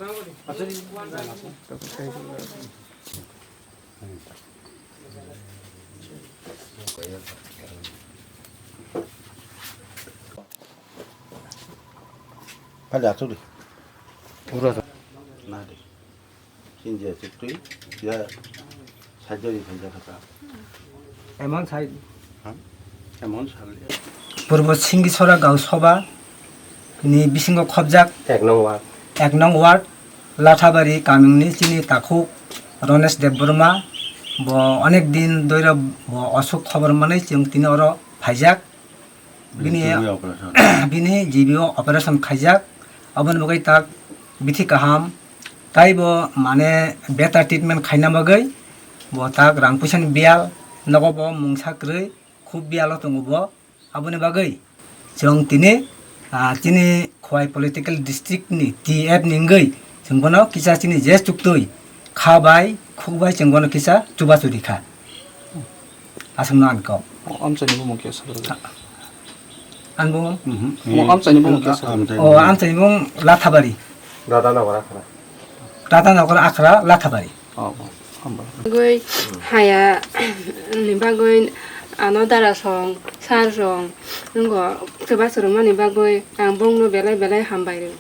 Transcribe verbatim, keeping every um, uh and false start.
Pali asuk di. Ura. Na di. Sinje situi ya sajari saja kata. Emon sai. Emon sal. Purbo Singisora Gau Soba ni bisingo khobjak Ek nong ward. Ek nong ward Lathabari kamini chini takhuk Ronesh Debbarma, bo onek din doira bo osuk khobor manwi chwng tini oro phaijak. Bini G B O operation. Bini G B O operation khaijak. Aboni bagwi tak bithi kaham, taibo mane better treatment khaina bagwi bo tak rang puisa ni biyal, nogo bo mungsa kwrwi, khub biyalo tongo bo. Aboni bagwi chwng tini, ah, chini Khowai Political District ni T F ni wngwi chwng bono kisa chini je chuktwi kha bai khuk bai chwng bono kisa chubachu rikha. Aswkno ang kok. O amchaini bumung khe sir. Ang bumung? Mhm. O amchaini bumung khe sir. Amchaini O bumung. Amchaini bumung Lathabari. Radhanagar Akhra. Radhanagar Akhra Lathabari. O, o, hambai. Bagwi haya ni bagwi ano dara song, sar song, ngo chubachu rwmani bagwi ang bongno belai belai hambai rw.